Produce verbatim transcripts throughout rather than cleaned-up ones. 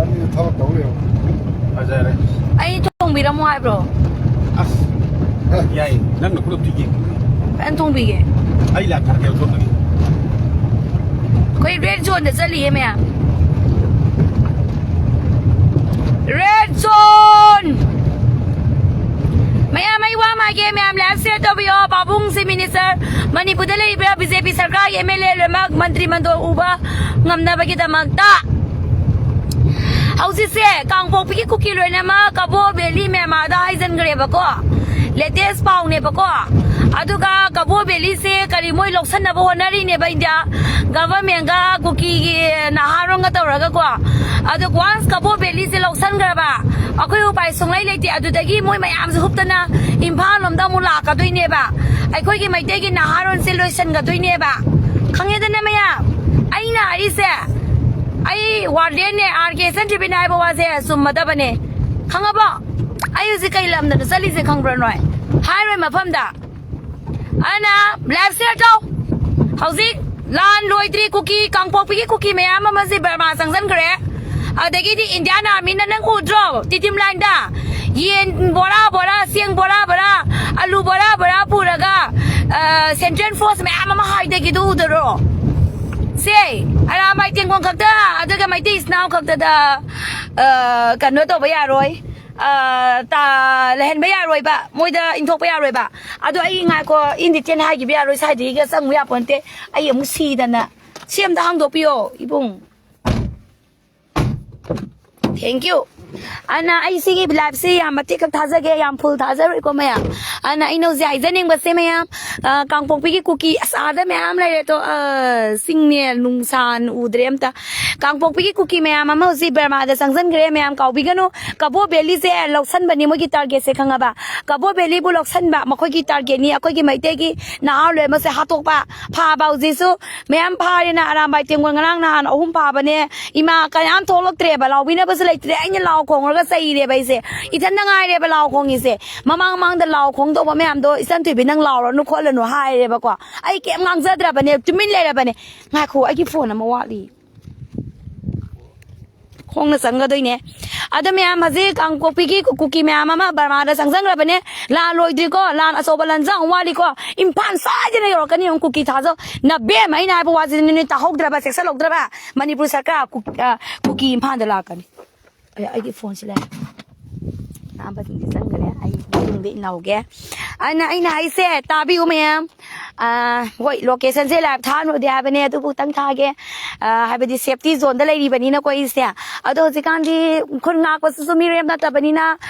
ꯑꯅꯤꯗꯨ ꯊꯕꯛ ꯇꯧ ꯂꯩꯔꯣ꯫ ꯐꯖꯔꯦ꯫ ꯑꯩ ꯊꯣꯡꯕꯤꯔꯝꯃꯣ ꯍꯥꯏꯕ꯭ꯔꯣ? ꯑꯁ, ꯌꯥꯏ, ꯅꯪꯅ ꯈꯨꯗꯣꯞ ꯊꯤꯒꯦ꯫ ꯐꯖꯅ ꯊꯣꯡꯕꯤꯒꯦ꯫ ꯑꯩ ꯂꯥꯛ ꯊꯥꯔꯛꯀꯦ ꯊꯣꯛꯇꯒꯤ꯫ ꯑꯩꯈꯣꯏ ꯔꯦꯗ ꯖꯣꯟꯗ ꯆꯠꯂꯤꯌꯦ ꯃꯌꯥꯝ꯫ Red zone. ꯃꯌꯥꯝ ꯑꯩ ꯋꯥ ꯃꯥꯒꯦ ꯃꯌꯥꯝ ꯂꯥꯏꯐ ꯁꯦꯌꯔ ꯇꯧꯕꯤꯌꯣ꯫ ꯄꯥꯕꯨꯡꯁꯤ ꯃꯤꯅꯤꯁꯇꯔ, ꯃꯅꯤꯄꯨꯔꯗ ꯂꯩꯔꯤꯕ ꯕꯤ ꯖꯦ ꯄꯤ ꯁꯔꯀꯥꯔꯒꯤ ꯑꯦꯝ ꯑꯦꯜ ꯑꯦ ꯂꯣꯏꯅꯃꯛ ꯃꯟꯇ꯭ꯔꯤ ꯃꯟꯗꯣꯜ ꯎꯕ ꯉꯝꯅꯕꯒꯤꯗꯃꯛꯇ꯫ ꯍꯧꯖꯤꯛꯁꯦ ꯀꯥꯡꯄꯣꯛꯄꯤꯒꯤ ꯀꯨꯀꯤ ꯂꯣꯏꯅꯃꯛ ꯀꯕꯣ ꯚꯦꯂꯤ ꯃ꯭ꯌꯥꯟꯃꯥꯔꯗ ꯍꯥꯏꯖꯤꯟꯈ꯭ꯔꯦꯕꯀꯣ꯫ ꯂꯦꯇꯦꯁ ꯄꯥꯎꯅꯦꯕꯀꯣ꯫ ꯑꯗꯨꯒ ꯀꯕꯣ ꯚꯦꯂꯤꯁꯦ ꯀꯔꯤ ꯃꯣꯏ ꯂꯧꯁꯟꯅꯕ ꯍꯣꯠꯅꯔꯤꯅꯦꯕ ꯏꯟꯗꯤꯌꯥ ꯒꯚꯔꯟꯃꯦꯟꯒ ꯀꯨꯀꯤꯒꯤ ꯅꯍꯥꯔꯣꯟꯒ ꯇꯧꯔꯒꯀꯣ꯫ ꯑꯗꯣ ꯋꯥꯟꯁ ꯀꯕꯣ ꯚꯦꯂꯤꯁꯦ ꯂꯧꯁꯟꯈ꯭ꯔꯕ ꯑꯩꯈꯣꯏ ꯎꯄꯥꯏ ꯁꯨꯡꯂꯩ ꯂꯩꯇꯦ꯫ ꯑꯗꯨꯗꯒꯤ ꯃꯣꯏ ꯃꯌꯥꯝꯁꯦ ꯍꯨꯞꯇꯅ ꯏꯝꯐꯥꯜ ꯂꯣꯝꯗ ꯑꯃꯨꯛ ꯂꯥꯛꯀꯗꯣꯏꯅꯦꯕ꯫ ꯑꯩꯈꯣꯏꯒꯤ ꯃꯩꯇꯩꯒꯤ ꯅꯍꯥꯔꯣꯟꯁꯦ ꯂꯣꯏꯁꯤꯟꯒꯗꯣꯏꯅꯦꯕ꯫ ꯈꯪꯉꯦꯗꯅ ꯃꯌꯥꯝ? ꯑꯩꯅ ꯍꯥꯏꯔꯤꯁꯦ, ꯑꯩ ꯋꯥꯔꯗꯦꯟꯅꯦ, ꯑꯥꯔ ꯀꯦ ꯁꯟꯇ꯭ꯔꯤꯕꯤꯅ ꯍꯥꯏꯕ ꯋꯥꯁꯦ ꯆꯨꯝꯃꯗꯕꯅꯦ꯫ ꯈꯪꯉꯕꯣ? ꯑꯩ ꯍꯧꯖꯤꯛ ꯀꯩ ꯂꯝꯗꯅꯣ ꯆꯠꯂꯤꯁꯦ ꯈꯪꯕ꯭ꯔꯥ ꯅꯣꯏ? ꯍꯥꯏꯔꯣꯏ ꯃꯐꯝꯗ꯫ ꯑꯗꯨꯅ ꯂꯥꯏꯐ ꯁꯦꯌꯔ ꯇꯧ꯫ ꯍꯧꯖꯤꯛ ꯂꯥꯟ ꯂꯣꯏꯗ꯭ꯔꯤ, ꯀꯨꯀꯤ, ꯀꯥꯡꯄꯣꯛꯄꯤꯒꯤ ꯀꯨꯀꯤ ꯃꯌꯥꯝ ꯑꯃꯁꯦ ꯕꯔꯃꯥ ꯆꯪꯁꯤꯟꯈ꯭ꯔꯦ꯫ ꯑꯗꯒꯤꯗꯤ ꯏꯟꯗꯤꯌꯥꯟ ꯑꯥꯔꯃꯤꯅ ꯅꯪ ꯎꯗ꯭ꯔꯣ? ꯇꯤꯗꯤꯝ ꯂꯥꯏꯟꯗ ꯌꯦꯟ ꯕꯣꯔꯥ ꯕꯣꯔꯥ, ꯆꯦꯡ ꯕꯣꯔꯥ ꯕꯣꯔꯥ, ꯑꯂꯨ ꯕꯣꯔꯥ ꯕꯣꯔꯥ ꯄꯨꯔꯒ, ꯑ, ꯁꯦꯟꯇ꯭ꯔꯦꯜ ꯐꯣꯔꯁ ꯃꯌꯥꯝ ꯑꯃ ꯍꯥꯏꯗꯒꯤꯗꯨ ꯎꯗꯔꯣ? ꯁꯦ, ꯑꯔꯥꯝꯕꯥꯏ ꯇꯦꯡꯒꯣꯟ ꯈꯛꯇ, ꯑꯗꯨꯒ ꯃꯩꯇꯩ ꯏꯆꯤꯟ ꯏꯅꯥꯎ ꯈꯛꯇꯗ, ꯑ, ꯀꯩꯅꯣ ꯇꯧꯕ ꯌꯥꯔꯣꯏ꯫ ꯑ, ꯇꯥ-, ꯂꯩꯍꯟꯕ ꯌꯥꯔꯣꯏꯕ, ꯃꯣꯏꯗ ꯏꯟꯊꯣꯛꯄ ꯌꯥꯔꯣꯏꯕ꯫ ꯑꯗꯣ ꯑꯩ ꯉꯥꯏꯈꯣ, in detail ꯍꯥꯏꯈꯤꯕ ꯌꯥꯔꯣꯏ, ꯁ꯭ꯋꯥꯏꯗꯒꯤꯒ ꯆꯪꯉꯨ ꯌꯥꯄꯣꯟꯇꯦ꯫ ꯑꯩ ꯑꯃꯨꯛ ꯁꯤꯗꯅ꯫ ꯁꯤ ꯑꯝꯇ ꯍꯥꯡꯗꯣꯛꯄꯤꯌꯣ, ꯏꯕꯨꯡ꯫ Thank you꯫ ꯑꯗꯨꯅ ꯑꯩ ꯁꯤꯒꯤ ꯂꯥꯏꯐꯁꯤ ꯌꯥꯝ ꯃꯇꯦꯛ ꯈꯛ ꯊꯥꯖꯒꯦ, ꯌꯥꯝ ꯐꯨꯜ ꯊꯥꯖꯔꯣꯏꯀꯣ ꯃꯌꯥꯝ꯫ ꯑꯗꯨꯅ ꯑꯩꯅ ꯍꯧꯖꯤꯛ ꯍꯥꯏꯖꯅꯤꯡꯕꯁꯦ ꯃꯌꯥꯝ, ꯑ, ꯀꯥꯡꯄꯣꯛꯄꯤꯒꯤ ꯀꯨꯀꯤ, ꯑꯁ, ꯑꯥꯗ ꯃꯌꯥꯝ ꯂꯩꯔꯦ ꯇꯣ, ꯑ, ꯁꯤꯡꯅꯦ, ꯅꯨꯡꯁꯥꯟ ꯎꯗ꯭ꯔꯦ ꯑꯝꯇ꯫ ꯀꯥꯡꯄꯣꯛꯄꯤꯒꯤ ꯀꯨꯀꯤ ꯃꯌꯥꯝ ꯑꯃ ꯍꯧꯖꯤꯛ ꯕꯔꯃꯥꯗ ꯆꯪꯁꯤꯟꯈ꯭ꯔꯦ, ꯃꯌꯥꯝ ꯀꯥꯎꯕꯤꯒꯅꯨ꯫ ꯀꯕꯣ ꯚꯦꯂꯤꯁꯦ ꯂꯧꯁꯟꯕꯅꯤ ꯃꯣꯏꯒꯤ ꯇꯥꯔꯒꯦꯠꯁꯦ, ꯈꯪꯉꯕ? ꯀꯕꯣ ꯚꯦꯂꯤꯕꯨ ꯂꯧꯁꯟꯕ ꯃꯈꯣꯏꯒꯤ ꯇꯥꯔꯒꯦꯠꯅꯤ, ꯑꯩꯈꯣꯏꯒꯤ ꯃꯩꯇꯩꯒꯤ ꯅꯍꯥ ꯂꯣꯏ ꯑꯃꯁꯦ ꯍꯥꯠꯇꯣꯛꯄ꯫ ꯐꯥꯕ ꯍꯧꯖꯤꯛꯁꯨ ꯃꯌꯥꯝ ꯐꯥꯔꯦꯅ, ꯑꯔꯥꯝꯕꯥꯏ ꯇꯦꯡꯒꯣꯜ ꯉꯔꯥꯡ ꯅꯍꯥꯟ ꯑꯍꯨꯝ ꯐꯥꯕꯅꯦ꯫ ꯏꯃꯥ ꯀꯅꯥꯝ ꯊꯣꯛꯂꯛꯇ꯭ꯔꯦꯕ, ꯂꯥꯎꯕꯤꯅꯕꯁꯨ ꯂꯩꯇ꯭ꯔꯦ꯫ ꯑꯩꯅ ꯂꯥꯎ ꯈꯣꯡꯉꯒ ꯆꯩꯔꯦꯕ ꯑꯩꯁꯦ꯫ ꯏꯊꯟꯗ ꯉꯥꯏꯔꯦꯕ ꯂꯥꯎ ꯈꯣꯡꯉꯤꯁꯦ꯫ ꯃꯃꯥꯡ ꯃꯃꯥꯡꯗ ꯂꯥꯎ ꯈꯣꯡꯗꯧꯕ ꯃꯌꯥꯝꯗꯣ, "ꯏꯆꯟ ꯊꯣꯏꯕꯤ, ꯅꯪ ꯂꯥꯎꯔꯅꯨ ꯈꯣꯠꯂꯅꯨ" ꯍꯥꯏꯔꯦꯕꯀꯣ꯫ ꯑꯩ ꯀꯩꯝ ꯉꯥꯡꯖꯗ꯭ꯔꯕꯅꯦ, ꯇꯨꯃꯤꯟ ꯂꯩꯔꯕꯅꯦ꯫ ꯉꯥꯏꯈꯣ, ꯑꯩꯒꯤ ꯐꯣꯟ ꯑꯃ ꯋꯥꯠꯂꯤ꯫ ꯈꯣꯡꯅ ꯆꯪꯒꯗꯣꯏꯅꯦ꯫ ꯑꯗꯣ ꯃꯌꯥꯝ, ꯍꯧꯖꯤꯛ ꯀꯥꯡꯄꯣꯛꯄꯤꯒꯤ ꯀꯨꯀꯤ ꯃꯌꯥꯝ ꯑꯃ ꯕꯔꯃꯥꯗ ꯆꯪꯁꯤꯟꯈ꯭ꯔꯕꯅꯦ꯫ ꯂꯥꯟ ꯂꯣꯏꯗ꯭ꯔꯤꯀꯣ, ꯂꯥꯟ ꯑꯆꯧꯕ ꯂꯥꯟꯖꯥꯎ ꯋꯥꯠꯂꯤꯀꯣ꯫ ꯏꯝꯐꯥꯜ ꯁ꯭ꯋꯥꯏꯗꯅ ꯌꯧꯔꯛꯀꯅꯤ꯫ ꯑꯃꯨꯛ ꯀꯨꯀꯤ ꯊꯥꯖꯧ꯫ ꯅꯕꯦꯝꯃ, ꯑꯩꯅ ꯍꯥꯏꯕ ꯋꯥꯁꯤꯗꯤ ꯅꯣꯏ ꯇꯥꯍꯧꯗ꯭ꯔꯕ, ꯆꯦꯛꯁꯜꯍꯧꯗ꯭ꯔꯕ? ꯃꯅꯤꯄꯨꯔ ꯁꯔꯀꯥꯔ ꯀꯨ-, ꯑ, ꯀꯨꯀꯤ ꯏꯝꯐꯥꯜꯗ ꯂꯥꯛꯀꯅꯤ꯫ ꯑꯦ, ꯑꯩꯒꯤ ꯐꯣꯟꯁꯤ ꯂꯩ꯫ ꯑꯅꯥꯕꯁꯤꯡꯁꯤ ꯆꯪꯈ꯭ꯔꯦ꯫ ꯑꯩ ꯃꯇꯨꯡꯗ ꯏꯟꯅꯍꯧꯒꯦ꯫ ꯑꯗꯨꯅ ꯑꯩꯅ ꯍꯥꯏꯁꯦ, ꯇꯥꯕꯤꯌꯨ ꯃꯌꯥꯝ꯫ ꯑ, ꯍꯣꯏ, ꯂꯣꯀꯦꯁꯟꯁꯦ ꯂꯥꯏꯚ ꯊꯥꯅꯨꯗꯤ ꯍꯥꯏꯕꯅꯦ, ꯑꯗꯨꯕꯨ ꯈꯤꯇꯪ ꯊꯥꯒꯦ꯫ ꯑ, ꯍꯥꯏꯕꯗꯤ ꯁꯦꯐꯇꯤ ꯖꯣꯟꯗ ꯂꯩꯔꯤꯕꯅꯤꯅꯀꯣ ꯑꯩꯁꯦ꯫ ꯑꯗꯣ ꯍꯧꯖꯤꯛꯀꯥꯟꯗꯤ ꯈꯨꯟ ꯉꯥꯛꯄꯁꯤꯁꯨ ꯃꯤꯔꯦꯝ ꯅꯠꯇꯕꯅꯤꯅ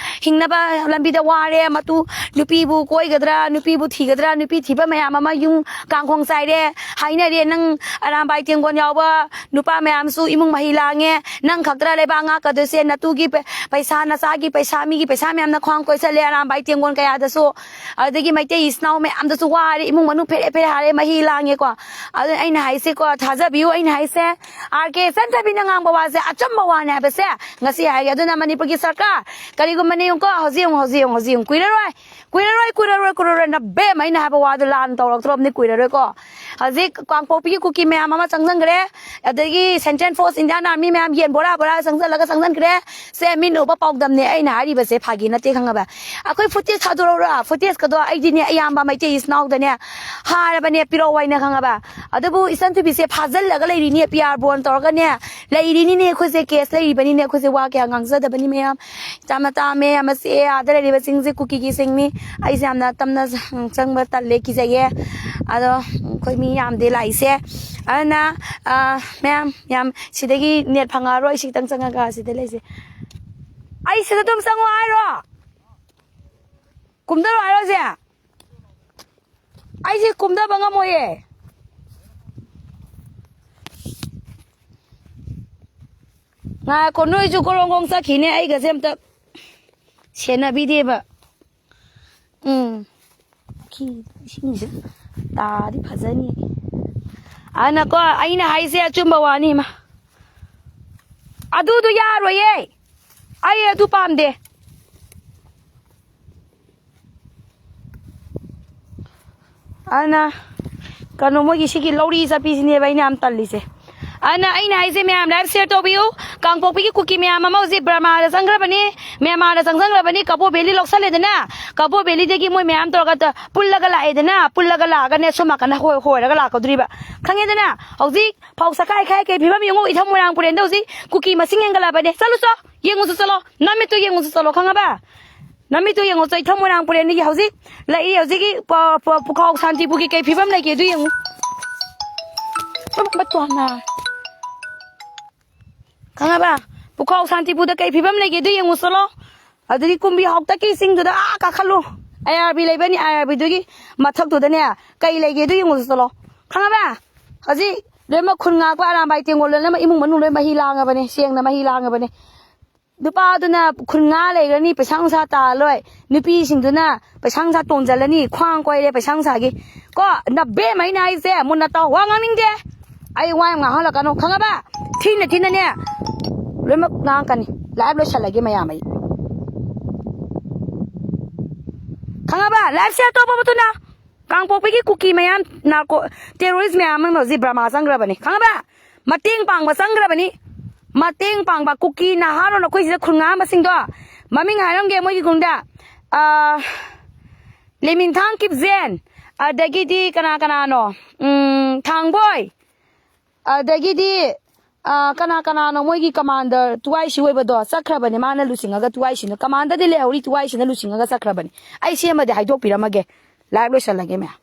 ꯍꯤꯡꯅꯕ ꯂꯝꯕꯤꯗ ꯋꯥꯔꯦ꯫ ꯃꯇꯨ ꯅꯨꯄꯤꯕꯨ ꯀꯣꯏꯒꯗ꯭ꯔꯥ, ꯅꯨꯄꯤꯕꯨ ꯊꯤꯒꯗ꯭ꯔꯥ, ꯅꯨꯄꯤ ꯊꯤꯕ ꯃꯌꯥꯝ ꯑꯃ ꯌꯨꯝ ꯀꯥꯡꯈꯣꯡ ꯆꯥꯏꯔꯦ ꯍꯥꯏꯅꯔꯦ꯫ ꯅꯪ ꯑꯔꯥꯝꯕꯥꯏ ꯇꯦꯡꯒꯣꯟ ꯌꯥꯎꯕ ꯅꯨꯄꯥ ꯃꯌꯥꯝꯁꯨ ꯏꯃꯨꯡ ꯃꯍꯩ ꯂꯥꯡꯉꯦ꯫ ꯅꯪ ꯈꯛꯇꯔ ꯂꯩꯕꯥꯛ ꯉꯥꯛꯀꯗꯣꯏꯁꯦ? ꯅꯇꯨꯒꯤ ꯄꯩ-, ꯄꯩꯁꯥ, ꯅꯆꯥꯒꯤ ꯄꯩꯁꯥ, ꯃꯤꯒꯤ ꯄꯩꯁꯥ ꯃꯌꯥꯝꯅ ꯈ꯭ꯋꯥꯡ ꯀꯣꯏꯁꯜꯂꯦ꯫ ꯑꯔꯥꯝꯕꯥꯏ ꯇꯦꯡꯒꯣꯟ ꯀꯌꯥꯗꯁꯨ, ꯑꯗꯒꯤ ꯃꯩꯇꯩ ꯏꯆꯤꯟ ꯏꯅꯥꯎ ꯃꯌꯥꯝꯗꯁꯨ ꯋꯥꯔꯦ, ꯏꯃꯨꯡ ꯃꯅꯨꯡ ꯐꯦꯔꯦ ꯐꯦꯔꯦ ꯍꯥꯔꯦ, ꯃꯍꯤ ꯂꯥꯡꯉꯦꯀꯣ꯫ ꯑꯗꯨꯅ ꯑꯩꯅ ꯍꯥꯏꯁꯦꯀꯣ, ꯊꯥꯖꯕꯤꯌꯨ, ꯑꯩꯅ ꯍꯥꯏꯁꯦ, ꯑꯥꯔ ꯀꯦ ꯁꯟꯊꯕꯤꯅ ꯉꯥꯡꯕ ꯋꯥꯁꯦ ꯑꯆꯨꯝꯕ ꯋꯥꯅꯦ ꯍꯥꯏꯕꯁꯦ ꯉꯁꯤ ꯍꯥꯏꯒꯦ꯫ ꯑꯗꯨꯅ ꯃꯅꯤꯄꯨꯔꯒꯤ ꯁꯔꯀꯥꯔ, ꯀꯔꯤꯒꯨꯝꯕꯅꯦ ꯌꯦꯡꯉꯨꯀꯣ, ꯍꯧꯖꯤꯛ ꯌꯦꯡꯉꯨ, ꯍꯧꯖꯤꯛ ꯌꯦꯡꯉꯨ, ꯍꯧꯖꯤꯛ ꯌꯦꯡꯉꯨ, ꯀꯨꯏꯔꯔꯣꯏ, ꯀꯨꯏꯔꯔꯣꯏ, ꯀꯨꯏꯔꯔꯣꯏ, ꯀꯨꯏꯔꯔꯣꯏ꯫ ꯅꯕꯦꯝ, ꯑꯩꯅ ꯍꯥꯏꯕ ꯋꯥꯗꯣ ꯂꯥꯟ ꯇꯧꯔꯛꯇ꯭ꯔꯕꯅꯤ, ꯀꯨꯏꯔꯔꯣꯏꯀꯣ꯫ ꯍꯧꯖꯤꯛ ꯀꯥꯡꯄꯣꯛꯄꯤꯒꯤ ꯀꯨꯀꯤ ꯃꯌꯥꯝ ꯑꯃ ꯆꯪꯁꯤꯟꯈ꯭ꯔꯦ, ꯑꯗꯒꯤ Central Force, Indian Army ꯃꯌꯥꯝ ꯌꯦꯟ ꯕꯣꯔꯥ ꯕꯣꯔꯥ ꯆꯪꯁꯤꯜꯂꯒ ꯆꯪꯁꯤꯟꯈ꯭ꯔꯦ꯫ ꯁꯦ ꯃꯤꯠꯅ ꯎꯕ ꯄꯥꯎꯗꯝꯅꯦ ꯑꯩꯅ ꯍꯥꯏꯔꯤꯕꯁꯦ, ꯐꯥꯒꯤ ꯅꯠꯇꯦ, ꯈꯪꯉꯕ? ꯑꯩꯈꯣꯏ ꯐꯨꯇꯦꯖ ꯊꯥꯗꯣꯔꯛꯎꯔꯥ? ꯐꯨꯇꯦꯖꯀꯗꯣ ꯑꯩꯗꯤꯅꯦ, ꯑꯌꯥꯝꯕ ꯃꯩꯇꯩ ꯏꯆꯤꯟ ꯏꯅꯥꯎꯗꯅꯦ ꯍꯥꯏꯔꯕꯅꯦ, ꯄꯤꯔꯛꯑꯣ ꯍꯥꯏꯅ, ꯈꯪꯉꯕ? ꯑꯗꯨꯕꯨ ꯏꯆꯟ ꯊꯣꯏꯕꯤꯁꯦ ꯐꯥꯖꯤꯜꯂꯒ ꯂꯩꯔꯤꯅꯦ, ꯄꯤ ꯑꯥꯔ ꯕꯣꯟ ꯇꯧꯔꯒꯅꯦ ꯂꯩꯔꯤꯅꯤꯅꯦ꯫ ꯑꯩꯈꯣꯏꯁꯦ ꯀꯦꯁ ꯂꯩꯔꯤꯕꯅꯤꯅꯦ, ꯑꯩꯈꯣꯏꯁꯦ ꯋꯥ ꯀꯌꯥ ꯉꯥꯡꯖꯗꯕꯅꯤ ꯃꯌꯥꯝ꯫ ꯌꯥꯝꯅ ꯇꯥꯝꯃꯦ, ꯌꯥꯝꯅ ꯆꯤꯛꯑꯦ꯫ ꯑꯥꯗ ꯂꯩꯔꯤꯕꯁꯤꯡꯁꯦ ꯀꯨꯀꯤꯒꯤ ꯁꯤꯡꯅꯤ꯫ ꯑꯩꯁꯦ ꯌꯥꯝꯅ ꯇꯝꯅ ꯆꯪꯕ ꯇꯜꯂꯦ, ꯀꯤꯖꯩꯌꯦ꯫ ꯑꯗꯣ ꯑꯩꯈꯣꯏ ꯃꯤ ꯌꯥꯝꯗꯦ ꯂꯥꯛꯏꯁꯦ꯫ ꯑꯗꯨꯅ, ꯑ, ꯃꯌꯥꯝ, ꯌꯥꯝ ꯁꯤꯗꯒꯤ ꯅꯦꯠ ꯐꯪꯉꯛꯑꯔꯣꯏ꯫ ꯑꯩ ꯁꯤ ꯈꯤꯇꯪ ꯆꯪꯉꯒ ꯁꯤꯗ ꯂꯩꯁꯦ꯫ ꯑꯩ ꯁꯤꯗ ꯑꯗꯨꯝ ꯆꯪꯉꯣ ꯍꯥꯏꯔꯣ? ꯀꯨꯝꯊꯔꯣ ꯍꯥꯏꯔꯣ ꯁꯦ? ꯑꯩꯁꯦ ꯀꯨꯝꯊꯕ ꯉꯝꯃꯣꯏꯌꯦ꯫ ꯉꯥꯏꯈꯣ, ꯅꯣꯏꯁꯨ ꯀꯣꯔꯣꯡ ꯀꯣꯡ ꯆꯠꯈꯤꯅꯦ, ꯑꯩꯒꯁꯦ ꯑꯝꯇ ꯁꯦꯟꯅꯕꯤꯗꯦꯕ꯫ ꯎꯝ꯫ ꯄꯨꯈ꯭ꯔꯤꯗ ꯏꯁꯤꯡꯁꯦ ꯇꯥꯔꯗꯤ ꯐꯖꯅꯤ꯫ ꯑꯗꯨꯅꯀꯣ, ꯑꯩꯅ ꯍꯥꯏꯁꯦ ꯑꯆꯨꯝꯕ ꯋꯥꯅꯤ, ꯏꯃꯥ꯫ ꯑꯗꯨꯗꯣ ꯌꯥꯔꯣꯏꯌꯦ꯫ ꯑꯩ ꯑꯗꯨ ꯄꯥꯝꯗꯦ꯫ ꯑꯗꯨꯅ ꯀꯩꯅꯣ, ꯃꯣꯏꯒꯤ ꯁꯤꯒꯤ ꯂꯧꯔꯤ ꯆꯠꯄꯤꯁꯤꯅꯦꯕ ꯑꯩꯅ ꯌꯥꯝ ꯇꯜꯂꯤꯁꯦ꯫ ꯑꯗꯨꯅ ꯑꯩꯅ ꯍꯥꯏꯁꯦ, ꯃꯌꯥꯝ live share ꯇꯧꯕꯤꯌꯨ꯫ ꯀꯥꯡꯄꯣꯛꯄꯤꯒꯤ ꯀꯨꯀꯤ ꯃꯌꯥꯝ ꯑꯃ ꯍꯧꯖꯤꯛ ꯕꯔꯃꯥꯗ ꯆꯪꯈ꯭ꯔꯕꯅꯤ, ꯃ꯭ꯌꯥꯟꯃꯥꯔꯗ ꯆꯪꯁꯤꯟꯈ꯭ꯔꯕꯅꯤ, ꯀꯕꯣ ꯚꯦꯂꯤ ꯂꯧꯁꯜꯂꯦꯗꯅ, ꯀꯕꯣ ꯚꯦꯂꯤꯗꯒꯤ ꯃꯣꯏ ꯃꯌꯥꯝ ꯇꯧꯔꯒ ꯇ-, ꯄꯨꯜꯂꯒ ꯂꯥꯛꯑꯦꯗꯅ, ꯄꯨꯜꯂꯒ ꯂꯥꯛꯑꯒꯅꯦ ꯁꯣꯝ ꯅꯥꯀꯟꯗ ꯍꯣꯏ-, ꯍꯣꯏꯔꯒ ꯂꯥꯛꯀꯗꯣꯔꯤꯕ꯫ ꯈꯪꯉꯦꯗꯅ? ꯍꯧꯖꯤꯛ ꯐꯧ ꯁꯛꯈꯥꯏ ꯈꯥꯏ ꯀꯩ ꯐꯤꯕꯝ ꯌꯦꯡꯉꯨ, ꯏꯊꯝ ꯃꯣꯏꯔꯥꯡ ꯄꯨꯔꯦꯟꯗ ꯍꯧꯖꯤꯛ ꯀꯨꯀꯤ ꯃꯁꯤꯡ ꯍꯦꯟꯒꯠꯂꯛꯑꯕꯅꯦ꯫ ꯆꯠꯂꯨ ꯆꯣ, ꯌꯦꯡꯉꯨꯁꯨ ꯆꯠꯂꯣ, ꯅꯃꯤꯠꯇꯨ ꯌꯦꯡꯉꯨꯁꯨ ꯆꯠꯂꯣ, ꯈꯪꯉꯕ? ꯅꯃꯤꯠꯇꯨ ꯌꯦꯡꯉꯨ ꯆꯣ, ꯏꯊꯝ ꯃꯣꯏꯔꯥꯡ ꯄꯨꯔꯦꯟꯗꯒꯤ ꯍꯧꯖꯤꯛ ꯂꯩ, ꯍꯧꯖꯤꯛꯀꯤ ꯄ-, ꯄ-, ꯄꯨꯈꯥꯎ ꯁꯥꯟꯇꯤꯄꯨꯔꯒꯤ ꯀꯩ ꯐꯤꯕꯝ ꯂꯩꯒꯦ ꯑꯗꯨ ꯌꯦꯡꯉꯨ꯫ ꯃꯇꯣꯟꯅ꯫ ꯈꯪꯉꯕ? ꯄꯨꯈꯥꯎ ꯁꯥꯟꯇꯤꯄꯨꯔꯗ ꯀꯩ ꯐꯤꯕꯝ ꯂꯩꯒꯦ ꯑꯗꯨ ꯌꯦꯡꯉꯨ ꯆꯠꯂꯣ꯫ ꯑꯗꯨꯗꯤ ꯀꯨꯝꯕꯤ ꯍꯥꯎꯇꯛꯀꯤ ꯆꯤꯡꯗꯨꯗ ꯑꯥ ꯀꯥꯈꯠꯂꯨ꯫ ꯑꯥꯏ ꯑꯥꯔ ꯕꯤ ꯂꯩꯕꯅꯤ, ꯑꯥꯏ ꯑꯥꯔ ꯕꯤꯗꯨꯒꯤ ꯃꯊꯛꯇꯨꯗꯅꯦ ꯀꯩ ꯂꯩꯒꯦ ꯑꯗꯨ ꯌꯦꯡꯉꯨ ꯆꯠꯂꯣ꯫ ꯈꯪꯉꯕ? ꯍꯧꯖꯤꯛ ꯂꯣꯏꯅꯃꯛ ꯈꯨꯟ ꯉꯥꯛꯄ ꯑꯔꯥꯝꯕꯥꯏ ꯇꯦꯡꯒꯣꯜ ꯂꯣꯏꯅꯃꯛ ꯏꯃꯨꯡ ꯃꯅꯨꯡ ꯂꯣꯏ ꯃꯍꯤ ꯂꯥꯡꯉꯕꯅꯦ, ꯁꯦꯡꯅ ꯃꯍꯤ ꯂꯥꯡꯉꯕꯅꯦ꯫ ꯅꯨꯄꯥꯗꯨꯅ ꯈꯨꯟ ꯉꯥ ꯂꯩꯈ꯭ꯔꯅꯤ, ꯄꯩꯁꯥ ꯅꯨꯡꯁꯥ ꯇꯥꯜꯂꯣꯏ꯫ ꯅꯨꯄꯤꯁꯤꯡꯗꯨꯅ ꯄꯩꯁꯥ ꯅꯨꯡꯁꯥ ꯇꯣꯟꯖꯜꯂꯅꯤ, ꯈ꯭ꯋꯥꯡ ꯀꯣꯏꯔꯦ ꯄꯩꯁꯥ ꯅꯨꯡꯁꯥꯒꯤ꯫ ꯀꯣ, ꯅꯕꯦꯝꯃ ꯑꯩꯅ ꯍꯥꯏꯁꯦ, ꯃꯨꯟꯅ ꯇꯥꯎ, ꯋꯥ ꯉꯥꯡꯅꯤꯡꯗꯦ꯫ ꯑꯩ ꯋꯥ ꯌꯥꯝ ꯉꯥꯡꯍꯜꯂꯛꯀꯅꯨ, ꯈꯪꯉꯕ? ꯊꯤꯅ ꯊꯤꯅꯅꯦ ꯂꯣꯏꯅꯃꯛ ꯉꯥꯡꯉꯛꯀꯅꯤ꯫ Live ꯂꯣꯏꯁꯜꯂꯒꯦ ꯃꯌꯥꯝ ꯑꯩ꯫ ꯈꯪꯉꯕ? Live share ꯇꯧꯕ ꯃꯇꯨꯅ꯫ ꯀꯥꯡꯄꯣꯛꯄꯤꯒꯤ ꯀꯨꯀꯤ ꯃꯌꯥꯝ, ꯅꯥꯔꯀꯣ terrorist ꯃꯌꯥꯝ ꯑꯃ ꯍꯧꯖꯤꯛ ꯕꯔꯃꯥ ꯆꯪꯈ꯭ꯔꯕꯅꯤ, ꯈꯪꯉꯕ? ꯃꯇꯦꯡ ꯄꯥꯡꯕ ꯆꯪꯈ꯭ꯔꯕꯅꯤ꯫ ꯃꯇꯦꯡ ꯄꯥꯡꯕ ꯀꯨꯀꯤ ꯅꯍꯥꯔꯣꯜ ꯑꯩꯈꯣꯏ ꯁꯤꯗ ꯈꯨꯟ ꯉꯥꯡꯕꯁꯤꯡꯗꯣ ꯃꯃꯤꯡ ꯍꯥꯏꯔꯝꯒꯦ ꯃꯣꯏꯒꯤ ꯈꯨꯟꯗ꯫ ꯑꯥ, ꯂꯦꯃꯤꯟꯊꯥꯡ ꯀꯤꯞꯖꯦꯟ, ꯑꯗꯒꯤꯗꯤ ꯀꯅꯥ ꯀꯅꯥꯅꯣ? ꯎꯝ, ꯊꯥꯡꯕꯣꯏ, ꯑꯗꯒꯤꯗꯤ, ꯑꯥ, ꯀꯅꯥ ꯀꯅꯥꯅꯣ ꯃꯣꯏꯒꯤ commander ꯇꯨꯋꯥꯏꯁꯤ ꯑꯣꯏꯕꯗꯣ ꯆꯠꯈ꯭ꯔꯕꯅꯦ꯫ ꯃꯥꯅ ꯂꯨꯆꯤꯡꯉꯒ ꯇꯨꯋꯥꯏꯁꯤꯅ, commanderꯗꯤ ꯂꯩꯍꯧꯔꯤ, ꯇꯨꯋꯥꯏꯁꯤꯅ ꯂꯨꯆꯤꯡꯉꯒ ꯆꯠꯈ꯭ꯔꯕꯅꯦ꯫ ꯑꯩ ꯁꯦꯝꯃꯗꯤ ꯍꯥꯏꯗꯣꯛꯄꯤꯔꯝꯃꯒꯦ꯫ Live ꯂꯣꯏꯁꯜꯂꯒꯦ ꯃꯌꯥꯝ꯫